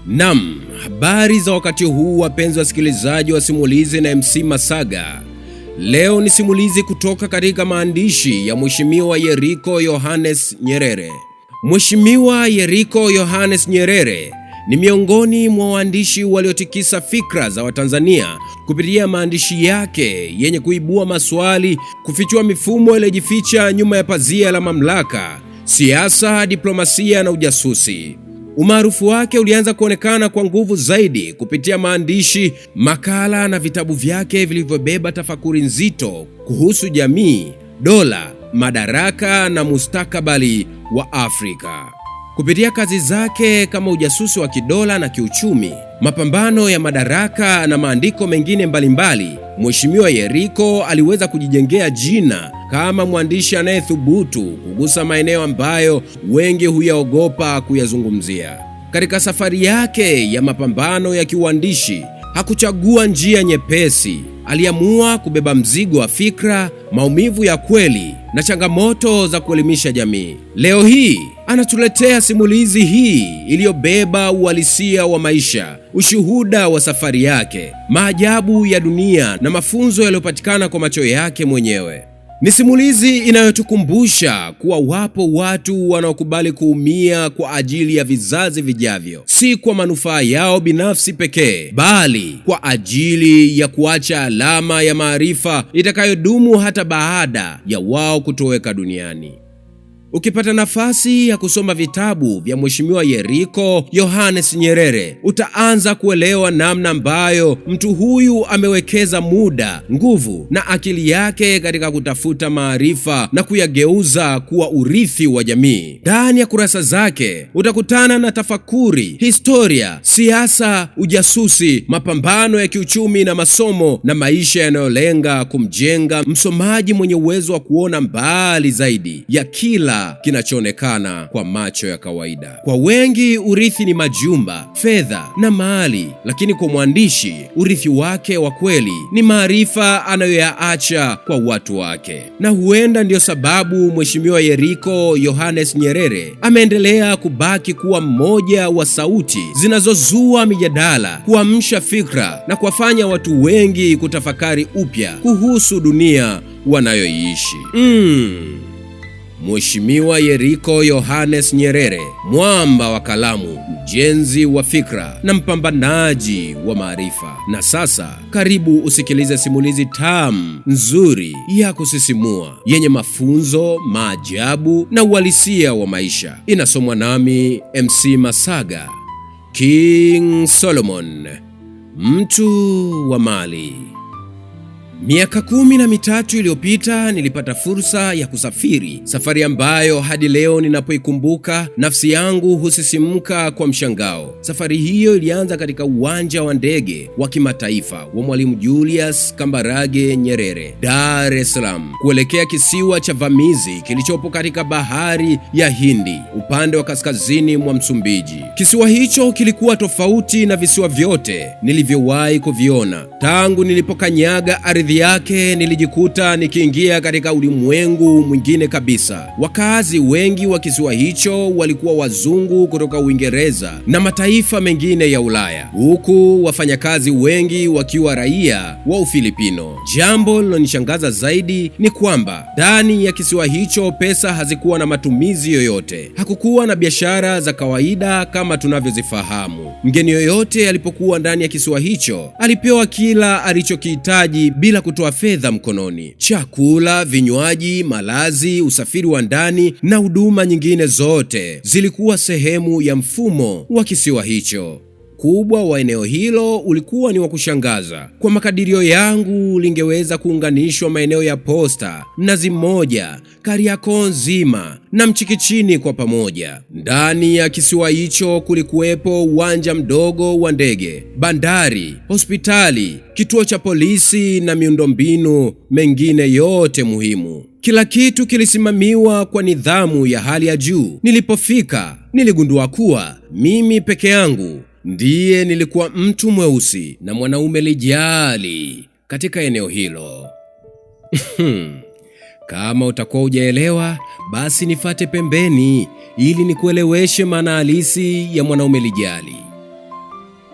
Nam, habari za wakati huu wapenzi wasikilizaji wa Simulizi na MC Masaga. Leo ni simulizi kutoka katika maandishi ya Mheshimiwa Yeriko Yohanes Nyerere. Mheshimiwa Yeriko Yohanes Nyerere ni miongoni mwa waandishi waliotikisa fikra za Watanzania kupitia maandishi yake yenye kuibua maswali, kufichua mifumo iliyojificha nyuma ya pazia la mamlaka, siasa, diplomasia na ujasusi. Umaarufu wake ulianza kuonekana kwa nguvu zaidi kupitia maandishi, makala na vitabu vyake vilivyobeba tafakuri nzito kuhusu jamii, dola, madaraka na mustakabali wa Afrika. Kupitia kazi zake kama Ujasusi wa Kidola na Kiuchumi, Mapambano ya Madaraka na maandiko mengine mbalimbali, Mheshimiwa Yeriko aliweza kujijengea jina kama mwandishi anayethubutu kugusa maeneo ambayo wengi huyaogopa kuyazungumzia. Katika safari yake ya mapambano ya kiuandishi, hakuchagua njia nyepesi. Aliamua kubeba mzigo wa fikra, maumivu ya kweli na changamoto za kuelimisha jamii. Leo hii anatuletea simulizi hii iliyobeba uhalisia wa maisha, ushuhuda wa safari yake, maajabu ya dunia na mafunzo yaliyopatikana kwa macho yake mwenyewe. Ni simulizi inayotukumbusha kuwa wapo watu wanaokubali kuumia kwa ajili ya vizazi vijavyo, si kwa manufaa yao binafsi pekee, bali kwa ajili ya kuacha alama ya maarifa itakayodumu hata baada ya wao kutoweka duniani. Ukipata nafasi ya kusoma vitabu vya Mheshimiwa Yeriko Yohanes Nyerere, utaanza kuelewa namna ambayo mtu huyu amewekeza muda, nguvu na akili yake katika kutafuta maarifa na kuyageuza kuwa urithi wa jamii. Ndani ya kurasa zake utakutana na tafakuri, historia, siasa, ujasusi, mapambano ya kiuchumi na masomo na maisha yanayolenga kumjenga msomaji mwenye uwezo wa kuona mbali zaidi ya kila kinachoonekana kwa macho ya kawaida. Kwa wengi urithi ni majumba, fedha na mali, lakini kwa mwandishi urithi wake wa kweli ni maarifa anayoyaacha kwa watu wake. Na huenda ndiyo sababu Mheshimiwa Yeriko Yohanes Nyerere ameendelea kubaki kuwa mmoja wa sauti zinazozua mijadala, kuamsha fikra na kuwafanya watu wengi kutafakari upya kuhusu dunia wanayoiishi. Mheshimiwa Yeriko Yohanes Nyerere, mwamba wa kalamu, mjenzi wa fikra na mpambanaji wa maarifa. Na sasa karibu usikilize simulizi tamu, nzuri, ya kusisimua, yenye mafunzo, maajabu na uhalisia wa maisha. Inasomwa nami MC Masaga, King Solomon, mtu wa mali. Miaka 13 iliyopita nilipata fursa ya kusafiri, safari ambayo hadi leo ninapoikumbuka nafsi yangu husisimka kwa mshangao. Safari hiyo ilianza katika uwanja wa ndege wa kimataifa wa Mwalimu Julius Kambarage Nyerere, Dar es Salaam, kuelekea kisiwa cha Vamizi kilichopo katika bahari ya Hindi upande wa kaskazini mwa Msumbiji. Kisiwa hicho kilikuwa tofauti na visiwa vyote nilivyowahi kuviona. Tangu nilipokanyaga ardhi yake nilijikuta nikiingia katika ulimwengu mwingine kabisa. Wakazi wengi wa kisiwa hicho walikuwa wazungu kutoka Uingereza na mataifa mengine ya Ulaya, huku wafanyakazi wengi wakiwa raia wa Ufilipino. Jambo lilonishangaza zaidi ni kwamba ndani ya kisiwa hicho pesa hazikuwa na matumizi yoyote. Hakukuwa na biashara za kawaida kama tunavyozifahamu. Mgeni yoyote alipokuwa ndani ya kisiwa hicho alipewa kila alichokihitaji bila kutoa fedha mkononi. Chakula, vinywaji, malazi, usafiri wa ndani na huduma nyingine zote zilikuwa sehemu ya mfumo wa kisiwa hicho. Ukubwa wa eneo hilo ulikuwa ni wa kushangaza. Kwa makadirio yangu, lingeweza kuunganishwa maeneo ya Posta, Mnazi Mmoja, Kariakoo nzima na Mchikichini kwa pamoja. Ndani ya kisiwa hicho kulikuwepo uwanja mdogo wa ndege, bandari, hospitali, kituo cha polisi na miundombinu mengine yote muhimu. Kila kitu kilisimamiwa kwa nidhamu ya hali ya juu. Nilipofika, niligundua kuwa mimi peke yangu ndiye nilikuwa mtu mweusi na mwanaume lijali katika eneo hilo. Kama utakuwa hujaelewa, basi nifate pembeni ili nikueleweshe maana halisi ya mwanaume lijali.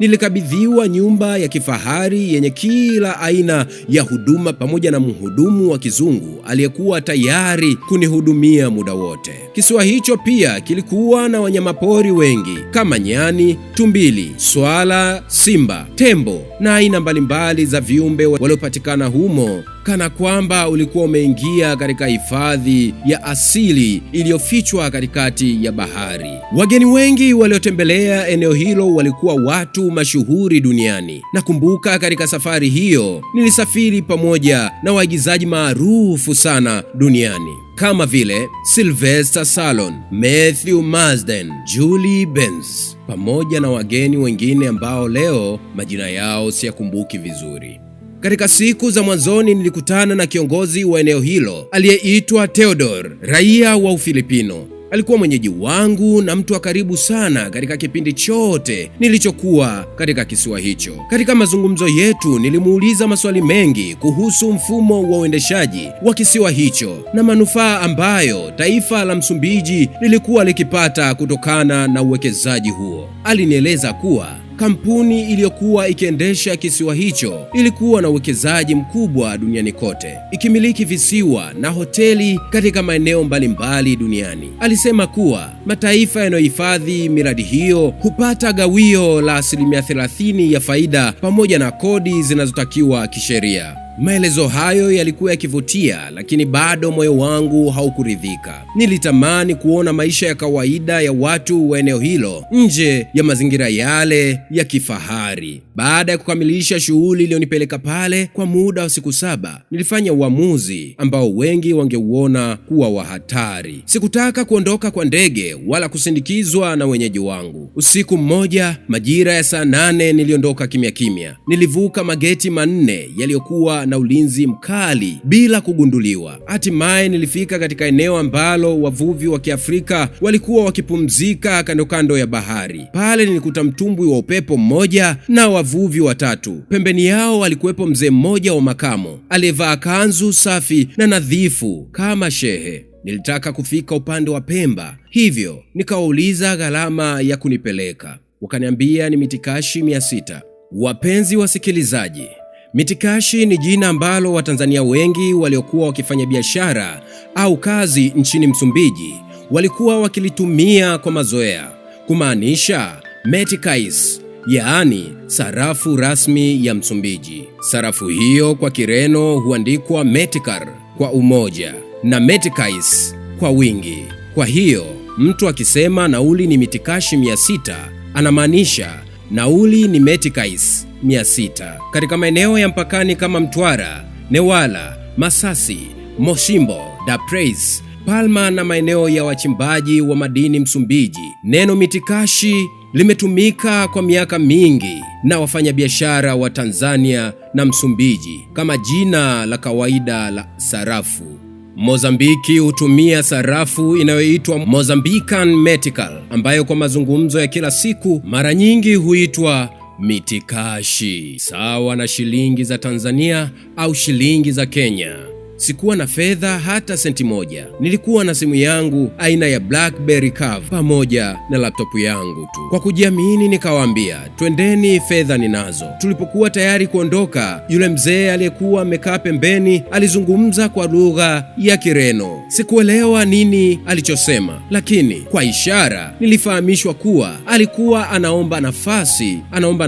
Nilikabidhiwa nyumba ya kifahari yenye kila aina ya huduma pamoja na mhudumu wa kizungu aliyekuwa tayari kunihudumia muda wote. Kisiwa hicho pia kilikuwa na wanyamapori wengi kama nyani, tumbili, swala, simba, tembo na aina mbalimbali za viumbe waliopatikana humo, kana kwamba ulikuwa umeingia katika hifadhi ya asili iliyofichwa katikati ya bahari. Wageni wengi waliotembelea eneo hilo walikuwa watu mashuhuri duniani. Nakumbuka katika safari hiyo nilisafiri pamoja na waigizaji maarufu sana duniani kama vile Sylvester Stallone, Matthew Marsden, Julie Benz pamoja na wageni wengine ambao leo majina yao siyakumbuki vizuri. Katika siku za mwanzoni nilikutana na kiongozi wa eneo hilo aliyeitwa Theodore, raia wa Ufilipino. Alikuwa mwenyeji wangu na mtu wa karibu sana katika kipindi chote nilichokuwa katika kisiwa hicho. Katika mazungumzo yetu nilimuuliza maswali mengi kuhusu mfumo wa uendeshaji wa kisiwa hicho na manufaa ambayo taifa la Msumbiji lilikuwa likipata kutokana na uwekezaji huo. Alinieleza kuwa kampuni iliyokuwa ikiendesha kisiwa hicho ilikuwa na uwekezaji mkubwa duniani kote, ikimiliki visiwa na hoteli katika maeneo mbalimbali duniani. Alisema kuwa mataifa yanayohifadhi miradi hiyo hupata gawio la 30% ya faida pamoja na kodi zinazotakiwa kisheria. Maelezo hayo yalikuwa yakivutia, lakini bado moyo wangu haukuridhika. Nilitamani kuona maisha ya kawaida ya watu wa eneo hilo nje ya mazingira yale ya kifahari. Baada ya kukamilisha shughuli iliyonipeleka pale kwa muda wa siku 7, nilifanya uamuzi ambao wengi wangeuona kuwa wa hatari. Sikutaka kuondoka kwa ndege wala kusindikizwa na wenyeji wangu. Usiku mmoja majira ya saa 8 niliondoka kimya kimya. Nilivuka mageti 4 yaliyokuwa na ulinzi mkali bila kugunduliwa. Hatimaye nilifika katika eneo ambalo wavuvi wa Kiafrika walikuwa wakipumzika kando kando ya bahari. Pale nilikuta mtumbwi wa upepo mmoja na wavuvi 3. Pembeni yao alikuwepo mzee mmoja wa makamo aliyevaa kanzu safi na nadhifu kama shehe. Nilitaka kufika upande wa Pemba, hivyo nikawauliza gharama ya kunipeleka. Wakaniambia ni mitikashi 600. Wapenzi wasikilizaji, mitikashi ni jina ambalo Watanzania wengi waliokuwa wakifanya biashara au kazi nchini Msumbiji walikuwa wakilitumia kwa mazoea, kumaanisha meticais, yaani sarafu rasmi ya Msumbiji. Sarafu hiyo kwa Kireno huandikwa meticar kwa umoja na meticais kwa wingi. Kwa hiyo mtu akisema nauli ni mitikashi 600 anamaanisha nauli ni meticais 600. Katika maeneo ya mpakani kama Mtwara, Newala, Masasi, Moshimbo, Da Praise, Palma na maeneo ya wachimbaji wa madini Msumbiji, neno mitikashi limetumika kwa miaka mingi na wafanyabiashara wa Tanzania na Msumbiji kama jina la kawaida la sarafu. Mozambiki hutumia sarafu inayoitwa Mozambican Metical, ambayo kwa mazungumzo ya kila siku mara nyingi huitwa mitikashi, sawa na shilingi za Tanzania au shilingi za Kenya. Sikuwa na fedha hata senti moja. Nilikuwa na simu yangu aina ya BlackBerry Curve pamoja na laptop yangu tu. Kwa kujiamini nikawaambia, twendeni, fedha ninazo. Tulipokuwa tayari kuondoka, yule mzee aliyekuwa amekaa pembeni alizungumza kwa lugha ya Kireno. Sikuelewa nini alichosema, lakini kwa ishara nilifahamishwa kuwa alikuwa anaomba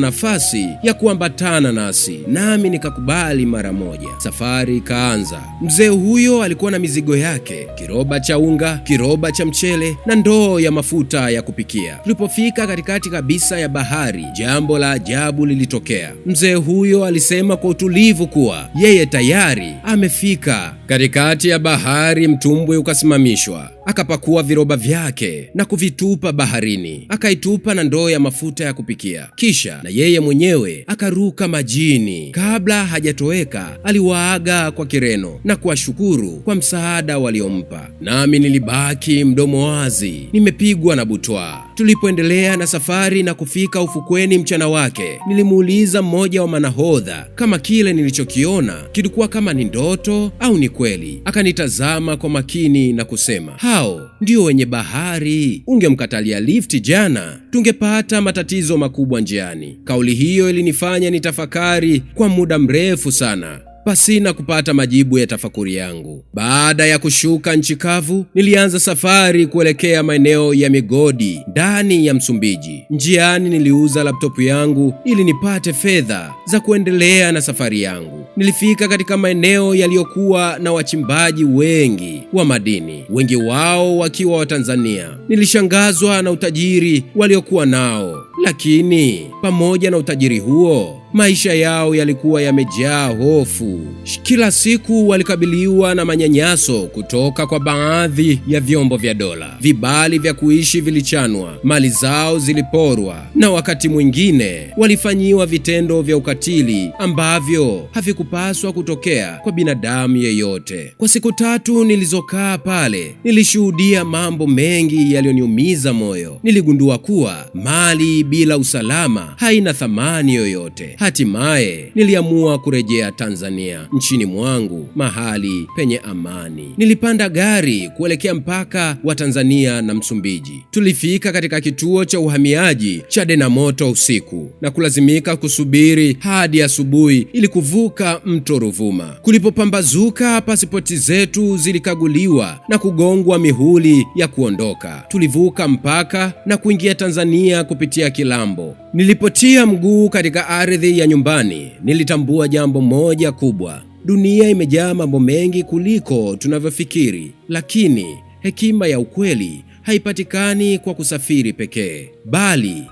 nafasi ya kuambatana nasi, nami nikakubali mara moja. Safari ikaanza. Mzee huyo alikuwa na mizigo yake, kiroba cha unga, kiroba cha mchele na ndoo ya mafuta ya kupikia. Tulipofika katikati kabisa ya bahari, jambo la ajabu lilitokea. Mzee huyo alisema kwa utulivu kuwa yeye tayari amefika. Katikati ya bahari, mtumbwi ukasimamishwa. Akapakua viroba vyake na kuvitupa baharini. Akaitupa na ndoo ya mafuta ya kupikia. Kisha na yeye mwenyewe akaruka majini. Kabla hajatoweka, aliwaaga kwa Kireno na kuwashukuru kwa msaada waliompa. Nami nilibaki mdomo wazi, nimepigwa na butwaa. Tulipoendelea na safari na kufika ufukweni mchana wake, nilimuuliza mmoja wa manahodha kama kile nilichokiona kilikuwa kama ni ndoto au ni kweli. Akanitazama kwa makini na kusema, hao ndio wenye bahari. Ungemkatalia lifti jana, tungepata matatizo makubwa njiani. Kauli hiyo ilinifanya nitafakari kwa muda mrefu sana pasina kupata majibu ya tafakuri yangu. Baada ya kushuka nchi kavu, nilianza safari kuelekea maeneo ya migodi ndani ya Msumbiji. Njiani niliuza laptopu yangu ili nipate fedha za kuendelea na safari yangu. Nilifika katika maeneo yaliyokuwa na wachimbaji wengi wa madini, wengi wao wakiwa Watanzania. Nilishangazwa na utajiri waliokuwa nao, lakini pamoja na utajiri huo, maisha yao yalikuwa yamejaa hofu. Kila siku walikabiliwa na manyanyaso kutoka kwa baadhi ya vyombo vya dola. Vibali vya kuishi vilichanwa, mali zao ziliporwa, na wakati mwingine walifanyiwa vitendo vya ukatili ambavyo havikupaswa kutokea kwa binadamu yeyote. Kwa siku 3 nilizokaa pale, nilishuhudia mambo mengi yaliyoniumiza moyo. Niligundua kuwa mali bila usalama haina thamani yoyote. Hatimaye niliamua kurejea Tanzania, nchini mwangu, mahali penye amani. Nilipanda gari kuelekea mpaka wa Tanzania na Msumbiji. Tulifika katika kituo cha uhamiaji cha Denamoto usiku na kulazimika kusubiri hadi asubuhi ili kuvuka mto Ruvuma. Kulipopambazuka, pasipoti zetu zilikaguliwa na kugongwa mihuri ya kuondoka. Tulivuka mpaka na kuingia Tanzania kupitia Kilambo. Nilipotia mguu katika ardhi ya nyumbani, nilitambua jambo moja kubwa. Dunia imejaa mambo mengi kuliko tunavyofikiri, lakini hekima ya ukweli haipatikani kwa kusafiri pekee, bali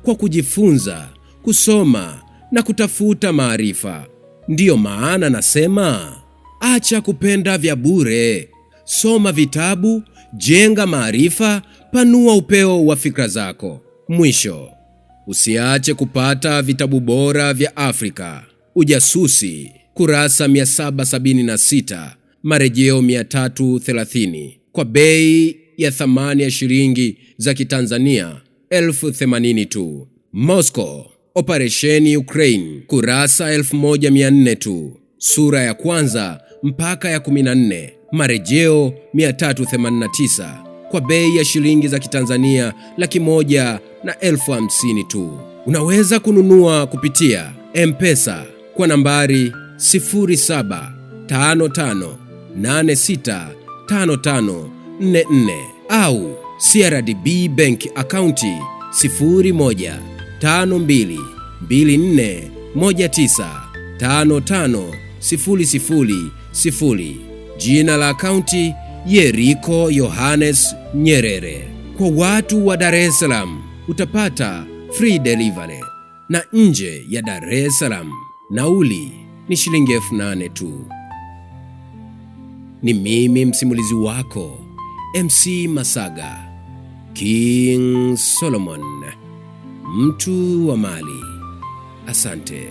kwa kujifunza, kusoma na kutafuta maarifa. Ndiyo maana nasema, acha kupenda vya bure. Soma vitabu, jenga maarifa, panua upeo wa fikra zako. Mwisho, usiache kupata vitabu bora vya Afrika. Ujasusi, kurasa 776, marejeo 330, kwa bei ya thamani ya shilingi za Kitanzania 80,000 tu. Moscow, Operesheni Ukraine, kurasa 1400 tu, sura ya kwanza mpaka ya 14, marejeo 389, kwa bei ya shilingi za Kitanzania 150,000 tu. Unaweza kununua kupitia M-Pesa kwa nambari 0755865544 au CRDB Bank akaunti 015224195500. Jina la akaunti Yeriko Yohanes Nyerere. Kwa watu wa Dar es Salaam utapata free delivery, na nje ya Dar es Salaam nauli ni shilingi 8,000 tu. Ni mimi msimulizi wako MC Masaga, King Solomon, mtu wa mali. Asante.